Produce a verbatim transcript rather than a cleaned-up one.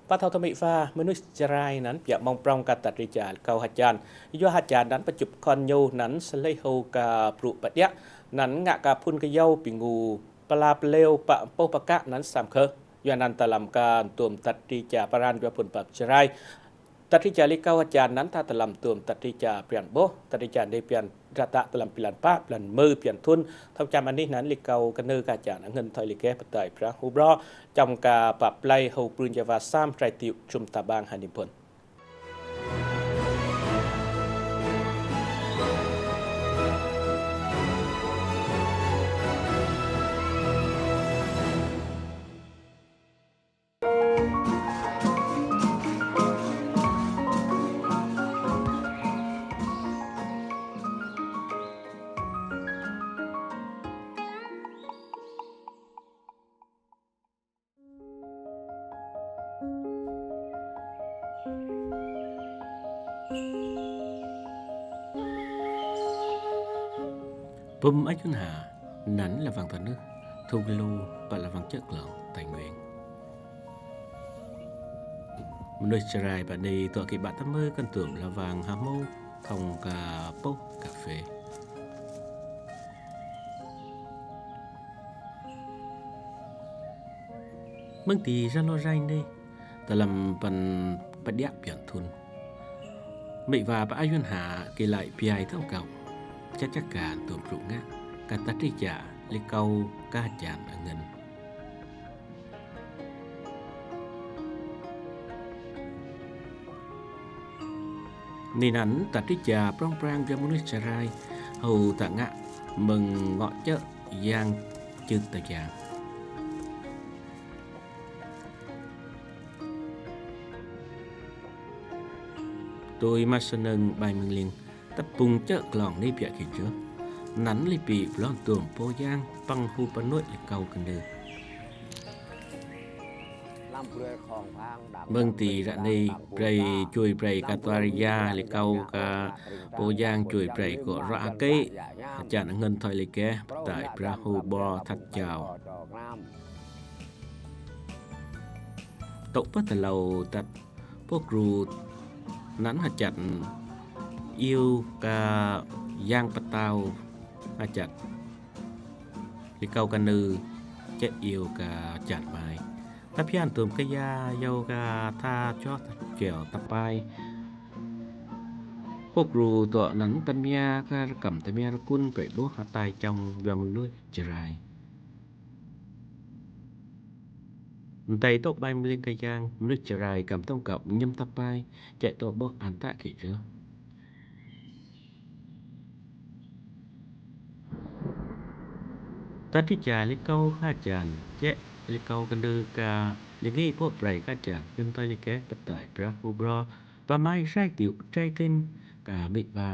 Pă thâo tơ mê̆ wa, mơnuih Jarai năn pia mong prŏng kơ ta dri ja rkâo ha jan. Yua ha jan năn pơjŭp kon ñu năn sơlei hô kơ brŭ pơđiă, năn ngă kơ phŭn kơyâo bi ngu pơla pơleo pă pôh pơkă năn săm khơh. Yua năn tơ lăm kơ tuôm ta dri ja pran yua phŭn pă Jarai, ta dri ja rkâo ha jan năn ta tơ lăm tuôm ta dri ja prian ƀôh, ta dri ja nê prian ră tă tơ lăm blan pă, blan mơ prian thŭn. Thâo čăm anih năn rkâo kơ nư kơ jan angăn thoi lĕ geh pơtơi brah hu bro, čăm kơ pă plei hô brŭn ja wa săm trai tiŭ čum ta bang hơni phŭn. Pŭm ayun ha, năn la vang tơ nư, thŭng lu pă la vang čơ̆ klong Tây Nguyên. Mơnuih Jarai pă nê tuă kĭ ƀă tơmơ kăn tuôm la vang ha mâu thông kơ pôh kơphê. Mơ̆ng ti ja lŏ rai nê, tơ lăm păn pơđiă pian thŭn. Mê̆ wa pă ayun ha kĭ lai piai thâo kâo. Čă čă kăn tuôm brŭ ngă, kơ ta dri ja rkâo kơ jan angăn. Nê năn ta dri ja prŏng prang ja mơnuih Jarai, hô ta ngă mơ̆ng ngŏ čơ̆ yang čưt ta jang. Tui ma sơnơ̆ng ƀai mơ̆ng ling, tăp pŭng čơ̆ klong nê pia kĭ jơh. Năn lĕ pĭ blon tuôm pô yang păng hu pơnuih rkâo kơ nư. Mơ̆ng ti ră nê brei čuê brei kơ tuar ya rkâo kơ pô yang čuê brei kơ ră akê, jan angăn thoi lĕ geh pơtơi brah hu bro thăt jao. Tŏ pơh tơlâo tăt pô gru năn ha čăt iêu kơ yang pơtao ha čăt rkâo kơ nư čĕ iêu kơ jan mai. Ta phian tuôm kơ ya yâo kơ tha čoh ta čeo ta pai. Pô gru tuă năn ta mia kơ rơkăm ta mia rơkun brei ƀôh ha tai čong yua mơnuih Jarai. Ntai tŏ ƀai mling kơ yang, mnuih Jarai kăm tŏng kăp ñăm ta pai, čĕ tŏ ƀôh an ta kĭ jơh. Ta dri ja rkâo kơ jan, čĕ rkâo kơ nư kơ lĕ ngĭ pô brei kơ jan, yun tơi lĕ geh pơtơi brah hu bro, pă mai rai tiŭ trai tin kơ mê̆ wa.